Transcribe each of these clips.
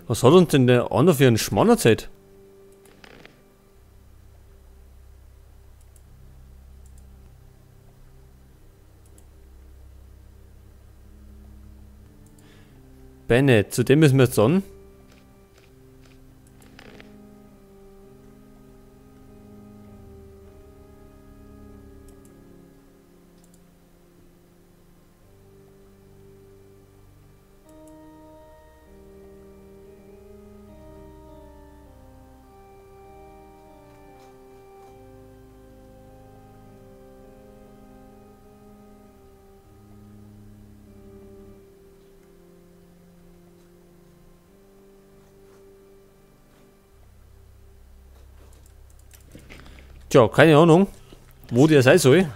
Was hat uns denn der andere für einen Schmarrn erzählt? Bennett, zu dem müssen wir jetzt an. Tja, keine Ahnung, wo der sein soll.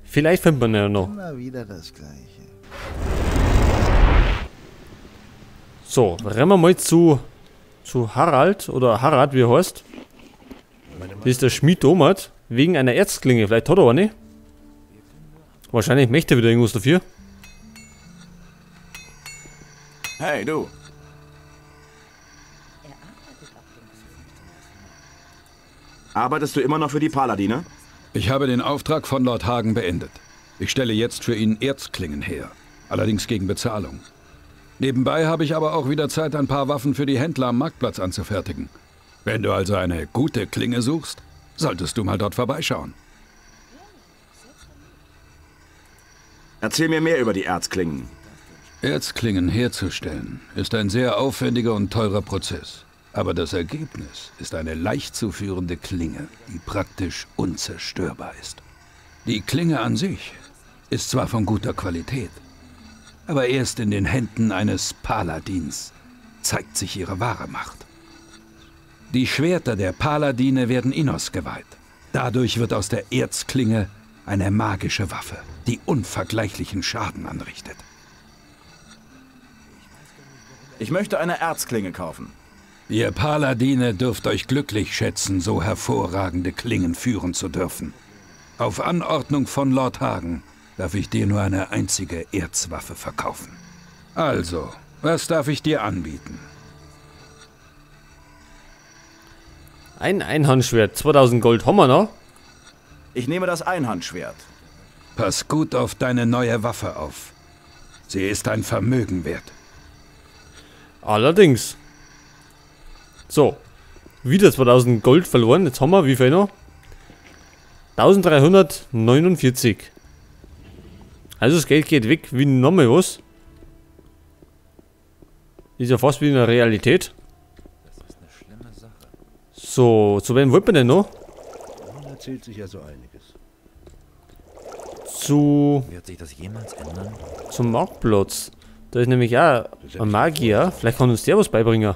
Vielleicht findet man ihn ja noch. Immer wieder das Gleiche. So, rennen wir mal zu Harald, oder Harald, wie er heißt. Das ist der Schmied Domert, wegen einer Erzklinge. Vielleicht hat er eine. Wahrscheinlich möchte er wieder irgendwas dafür. Hey, du. Arbeitest du immer noch für die Paladine? Ich habe den Auftrag von Lord Hagen beendet. Ich stelle jetzt für ihn Erzklingen her. Allerdings gegen Bezahlung. Nebenbei habe ich aber auch wieder Zeit, ein paar Waffen für die Händler am Marktplatz anzufertigen. Wenn du also eine gute Klinge suchst, solltest du mal dort vorbeischauen. Erzähl mir mehr über die Erzklingen. Erzklingen herzustellen ist ein sehr aufwendiger und teurer Prozess. Aber das Ergebnis ist eine leicht zu führende Klinge, die praktisch unzerstörbar ist. Die Klinge an sich ist zwar von guter Qualität, aber erst in den Händen eines Paladins zeigt sich ihre wahre Macht. Die Schwerter der Paladine werden Innos geweiht. Dadurch wird aus der Erzklinge eine magische Waffe, die unvergleichlichen Schaden anrichtet. Ich möchte eine Erzklinge kaufen. Ihr Paladine dürft euch glücklich schätzen, so hervorragende Klingen führen zu dürfen. Auf Anordnung von Lord Hagen darf ich dir nur eine einzige Erzwaffe verkaufen. Also, was darf ich dir anbieten? Ein Einhandschwert, 2000 Gold haben wir noch. Ich nehme das Einhandschwert. Pass gut auf deine neue Waffe auf. Sie ist ein Vermögen wert. Allerdings. So, wieder 2000 Gold verloren. Jetzt haben wir, wie viel noch? 1349. Also das Geld geht weg wie nochmal was. Ist ja fast wie in der Realität. So, zu wem wollt man denn noch? Erzählt sich ja so einiges. Wird sich das jemals ändern? Zum Marktplatz. Da ist nämlich auch ein Magier. Vielleicht kann uns der was beibringen.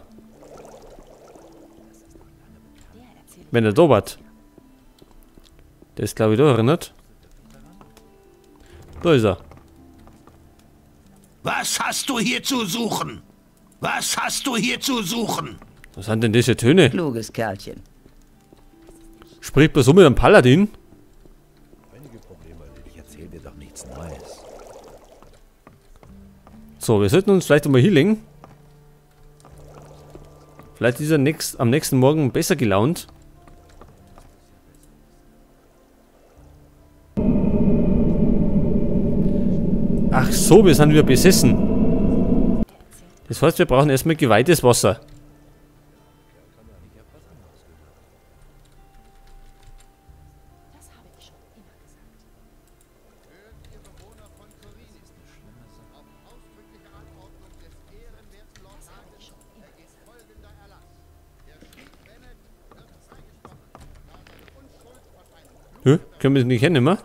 Wenn er da war. Der ist, glaube ich, da erinnert. Da ist er. Was hast du hier zu suchen? Was hast du hier zu suchen? Was sind denn diese Töne? Kluges Kerlchen. Spricht man so mit einem Paladin? Ich erzähl dir doch nichts Neues. So, wir sollten uns vielleicht einmal hinlegen. Vielleicht ist er am nächsten Morgen besser gelaunt. Ach so, wir sind wieder besessen. Das heißt, wir brauchen erstmal geweihtes Wasser. Hä? Können wir es nicht hinnehmen?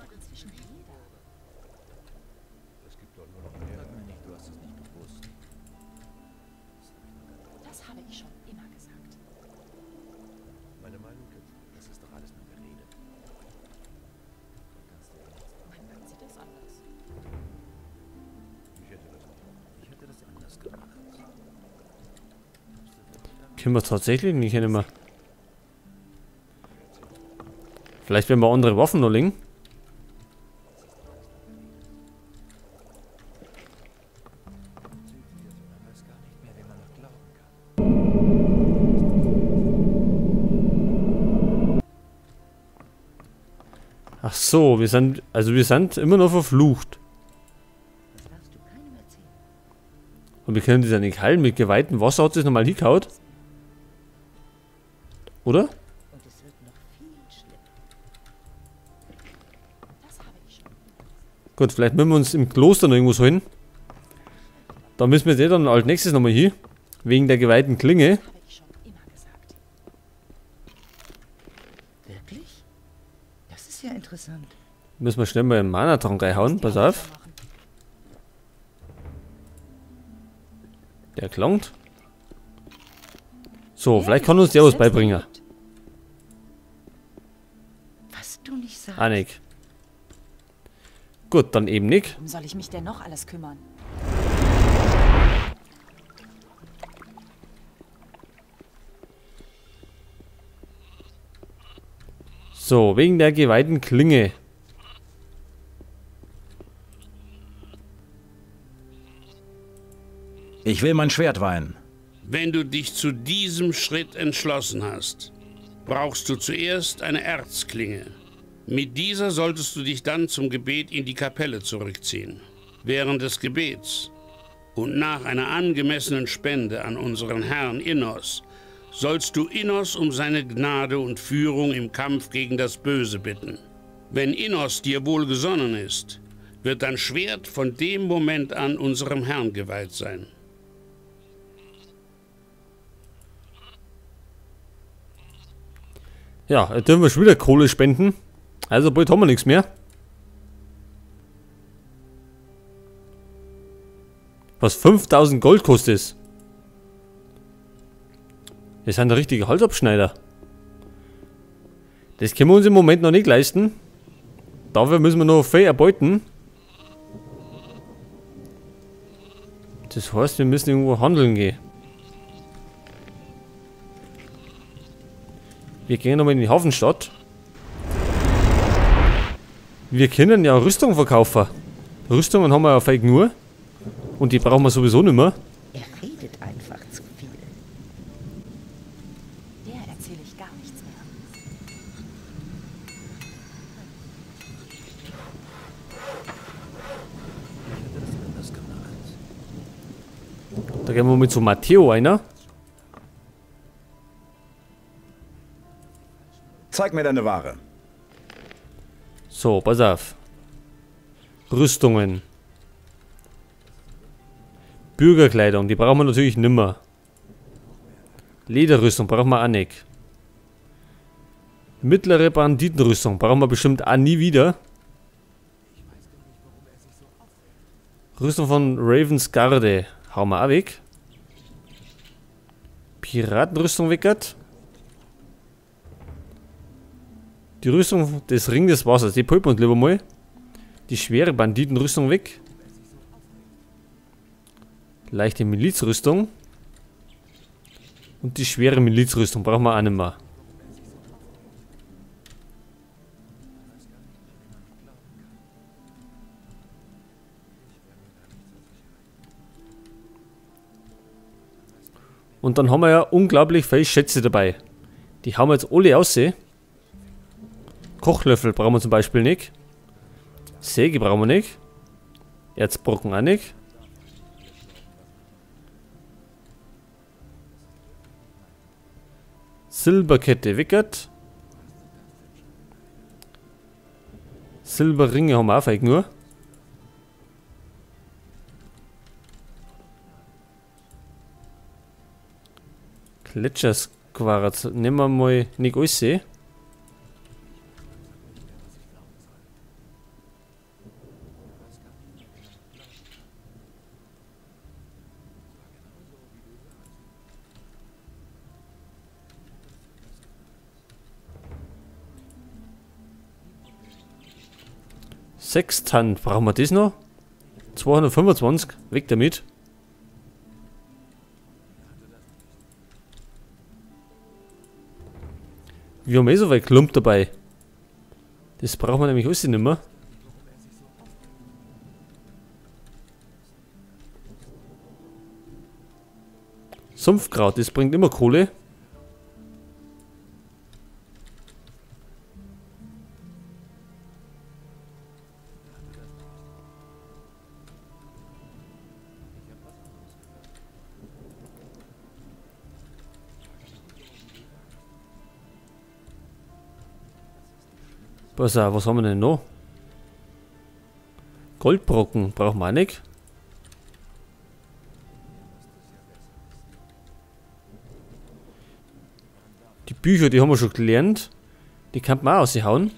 Können wir tatsächlich nicht hinnehmen. Vielleicht werden wir andere Waffen noch legen. Ach so, wir sind immer noch verflucht. Und wir können das ja nicht heilen. Mit geweihtem Wasser hat es nochmal hingehauen. Oder? Gut, vielleicht müssen wir uns im Kloster noch irgendwo so hin. Da müssen wir dann als nächstes nochmal hin. Wegen der geweihten Klinge. Wirklich? Das ist ja interessant. Müssen wir schnell mal einen Mana-Trank reinhauen. Pass auf. Der klangt. So, vielleicht kann uns der was beibringen. Was du nicht sagst. Ah, nicht. Gut, dann eben nicht. Worum soll ich mich denn noch alles kümmern? So, wegen der geweihten Klinge. Ich will mein Schwert weihen. Wenn du dich zu diesem Schritt entschlossen hast, brauchst du zuerst eine Erzklinge. Mit dieser solltest du dich dann zum Gebet in die Kapelle zurückziehen. Während des Gebets und nach einer angemessenen Spende an unseren Herrn Innos sollst du Innos um seine Gnade und Führung im Kampf gegen das Böse bitten. Wenn Innos dir wohlgesonnen ist, wird dein Schwert von dem Moment an unserem Herrn geweiht sein. Ja, jetzt dürfen wir schon wieder Kohle spenden. Also bald haben wir nichts mehr. Was 5000 Gold kostet ist. Das sind richtige Halsabschneider. Das können wir uns im Moment noch nicht leisten. Dafür müssen wir noch viel erbeuten. Das heißt, wir müssen irgendwo handeln gehen. Wir gehen nochmal in die Hafenstadt. Wir können ja Rüstung verkaufen. Rüstungen haben wir ja fake nur. Und die brauchen wir sowieso nicht mehr. Er redet einfach zu viel. Der erzähle ich gar nichts mehr. Da gehen wir mit zu Matteo einer. Zeig mir deine Ware. So, pass auf. Rüstungen. Bürgerkleidung, die brauchen wir natürlich nimmer. Lederrüstung brauchen wir auch nicht. Mittlere Banditenrüstung brauchen wir bestimmt auch nie wieder. Rüstung von Ravens Garde hauen wir auch weg. Piratenrüstung weggert. Die Rüstung des Ring des Wassers, die pulpen uns lieber mal. Die schwere Banditenrüstung weg. Leichte Milizrüstung. Und die schwere Milizrüstung brauchen wir auch nicht mehr. Und dann haben wir ja unglaublich viele Schätze dabei. Die haben wir jetzt alle aussehen. Kochlöffel brauchen wir zum Beispiel nicht. Säge brauchen wir nicht. Erzbrocken auch nicht. Silberkette wickert. Silberringe haben wir auch feig nur. Gletschersquarz. Nehmen wir mal nicht alles. Sextant, brauchen wir das noch? 225, weg damit. Wir haben eh so viel Klump dabei. Das brauchen wir nämlich alles nicht mehr. Sumpfkraut, das bringt immer Kohle. Pass auf, was haben wir denn noch? Goldbrocken brauchen wir auch nicht. Die Bücher, die haben wir schon gelernt. Die kann man auch raushauen.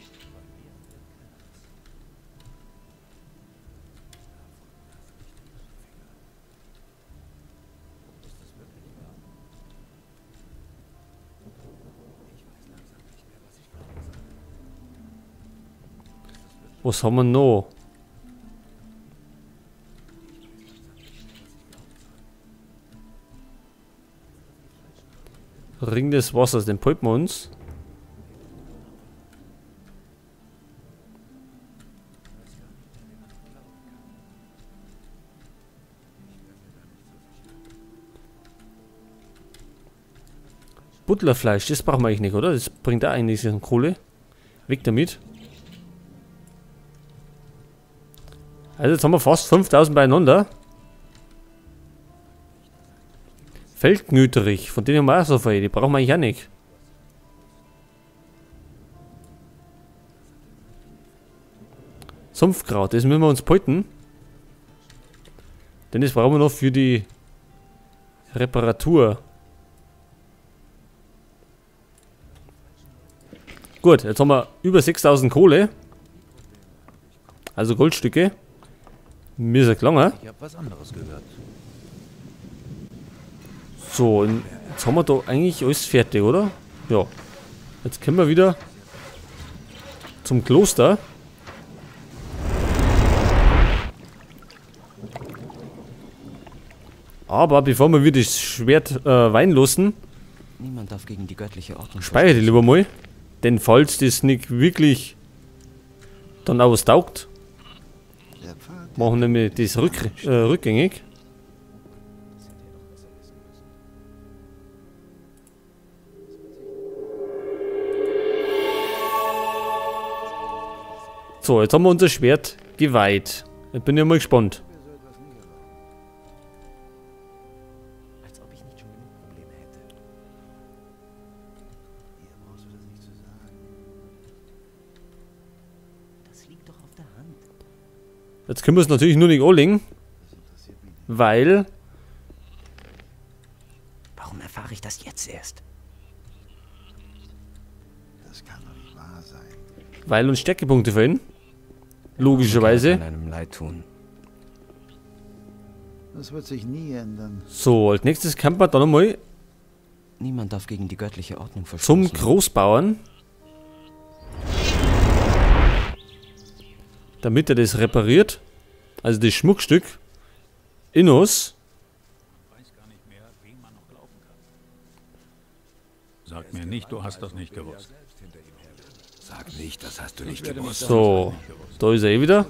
Was haben wir noch? Ring des Wassers, den pulpen wir uns. Butlerfleisch, das brauchen wir eigentlich nicht, oder? Das bringt da eigentlich Kohle. Weg damit. Also jetzt haben wir fast 5000 beieinander. Feldknöterich, von denen haben wir auch so viel, die brauchen wir eigentlich auch nicht. Sumpfkraut, das müssen wir uns behalten. Denn das brauchen wir noch für die Reparatur. Gut, jetzt haben wir über 6000 Kohle. Also Goldstücke. Mir ist ja gelangen. Ich hab was anderes gehört. So, und jetzt haben wir da eigentlich alles fertig, oder? Ja. Jetzt können wir wieder zum Kloster. Aber bevor wir wieder das Schwert weinen lassen, niemand darf gegen die göttliche Ordnung speichere ich lieber mal. Denn falls das nicht wirklich dann auch was taugt, machen wir nämlich das rückgängig. So, jetzt haben wir unser Schwert geweiht. Ich bin ja mal gespannt. Als ob ich nicht schon genug Probleme hätte. Das liegt doch auf der Hand. Jetzt können wir es natürlich nur nicht anlegen, weil... Warum erfahre ich das jetzt erst? Das kann doch nicht wahr sein. Weil uns Stärkepunkte fehlen. Logischerweise. Kann einem leid tun. Das wird sich nie ändern. So, als nächstes kann man dann nochmal Niemand darf gegen die göttliche Ordnung verstoßen. zum Großbauern. Damit er das repariert. Also das Schmuckstück. Innos. Sag mir nicht, du hast das nicht gewusst. Sag nicht, das hast du nicht gewusst. So, da ist er eh wieder.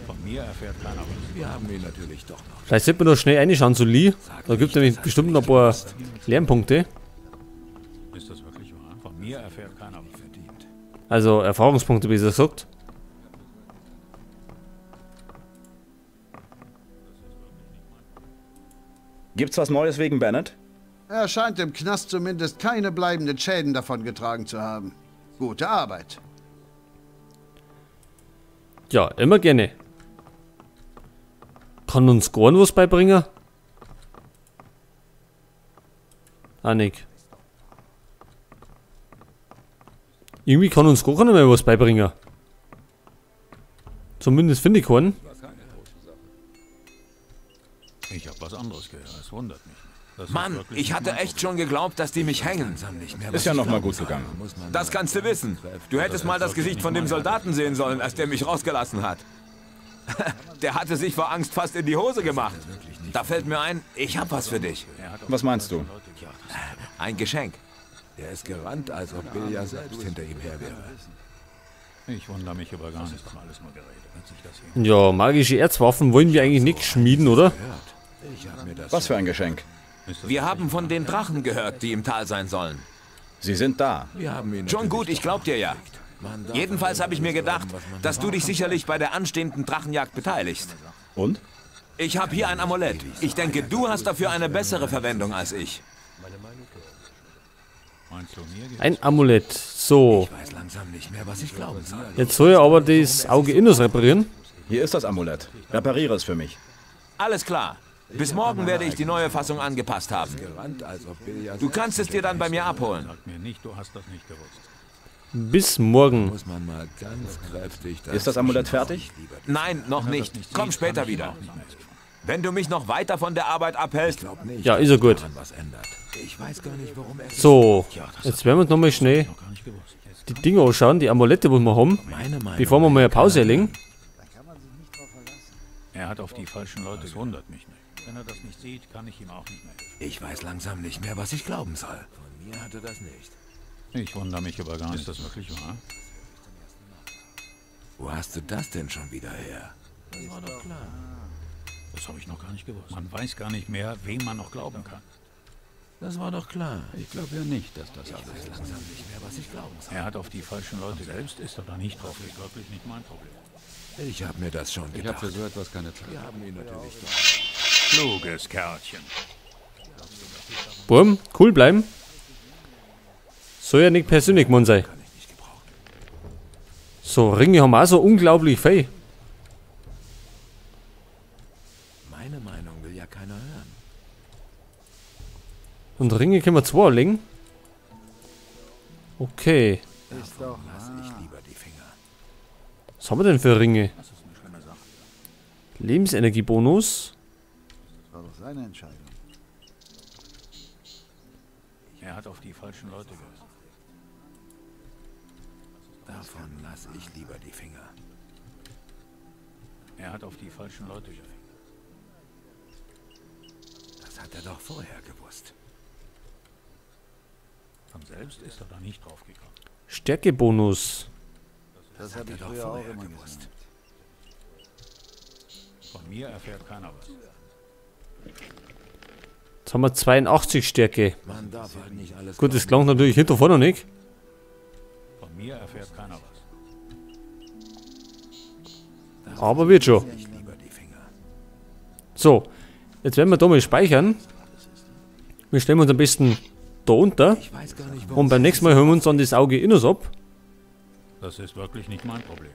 Von mir erfährt keiner was. Wir haben ihn natürlich doch noch. Vielleicht sollte man noch schnell reinschauen zu Lee. Da gibt es nämlich bestimmt noch ein paar Lernpunkte. Ist das wirklich wahr? Von mir erfährt keiner was. Verdient. Also Erfahrungspunkte, wie er sagt. Gibt's was Neues wegen Bennett? Er scheint im Knast zumindest keine bleibenden Schäden davongetragen zu haben. Gute Arbeit. Ja, immer gerne. Kann uns Gorn was beibringen? Ah, nicht. Irgendwie kann uns gar keiner mehr was beibringen. Zumindest finde ich keinen. Ich habe was anderes gehört. Das wundert mich. Das Mann, ich hatte echt schon geglaubt, dass die mich hängen. Ist ja nochmal gut gegangen. Das kannst du wissen. Du hättest mal das Gesicht von dem Soldaten sehen sollen, als der mich rausgelassen hat. Der hatte sich vor Angst fast in die Hose gemacht. Da fällt mir ein, ich hab was für dich. Was meinst du? Ein Geschenk. Er ist gerannt, als ob Bilja selbst hinter ihm her wäre. Ich wundere mich über gar nichts. Alles nur geredet. Ja, magische Erzwaffen wollen wir eigentlich nicht schmieden, oder? Was für ein Geschenk? Wir haben von den Drachen gehört, die im Tal sein sollen. Sie sind da. Schon gut, ich glaub dir ja. Jedenfalls habe ich mir gedacht, dass du dich sicherlich bei der anstehenden Drachenjagd beteiligst. Und? Ich habe hier ein Amulett. Ich denke, du hast dafür eine bessere Verwendung als ich. Ein Amulett. So. Ich weiß langsam nicht mehr, was ich glauben soll. Jetzt soll er aber das Auge Innos reparieren. Hier ist das Amulett. Repariere es für mich. Alles klar. Bis morgen werde ich die neue Fassung angepasst haben. Du kannst es dir dann bei mir abholen. Sag mir nicht, du hast das nicht gewusst. Bis morgen. Muss man mal ganz kräftig Ist das Amulett fertig? Nein, noch nicht. Komm später wieder. Wenn du mich noch weiter von der Arbeit abhältst. Nicht, Ja, ist ja gut. daran was ändert. Ich weiß gar nicht, warum er So, jetzt werden wir uns nochmal schnell die Dinge anschauen, die Amulette, die wir haben, Meine Meinung bevor wir mal eine Pause legen. Er hat auf die falschen Leute. Das wundert mich nicht. Wenn er das nicht sieht, kann ich ihm auch nicht mehr helfen. Ich weiß langsam nicht mehr, was ich glauben soll. Von mir hatte das nicht. Ich wundere mich aber gar nicht. Ist das wirklich wahr? Wo hast du das denn schon wieder her? Das war doch klar. Das habe ich noch gar nicht gewusst. Man weiß gar nicht mehr, wem man noch glauben kann. Das war doch klar. Ich glaube ja nicht, dass das Ich alles weiß ist. langsam nicht mehr, was ich glauben soll. Er hat auf die falschen Leute. Selbst ist er da nicht drauf. Ist wirklich nicht mein Problem. Ich habe mir das schon Ich habe gedacht. für so etwas keine Zeit. Wir haben ihn natürlich doch. Kluges Kerlchen. Burm, cool bleiben. Soll ja nicht persönlich gemeint sein. So, Ringe haben wir auch so unglaublich viel. Meine Meinung will ja keiner hören. Und Ringe können wir zwei anlegen. Okay. Davon lass ich lieber die Finger. Was haben wir denn für Ringe? Lebensenergiebonus. Das war doch seine Entscheidung. Er hat auf die falschen Leute gehört. Davon lass ich lieber die Finger. Er hat auf die falschen Leute gehört. Das hat er doch vorher gewusst. Von selbst ist er da nicht drauf gekommen. Stärkebonus. Das hat habe er ich doch früher auch vorher immer gewusst. gesagt. Von mir erfährt keiner was. Jetzt haben wir 82 Stärke. Man darf halt nicht alles Gut, das klang natürlich hinter vorne nicht. Von mir erfährt keiner was. Aber wird schon. Ich lieber die Finger. So, jetzt werden wir da mal speichern. Wir stellen uns am besten da unter. Ich weiß gar nicht, warum Und beim nächsten Mal hören wir uns dann das Auge Innos ab. Das ist wirklich nicht mein Problem.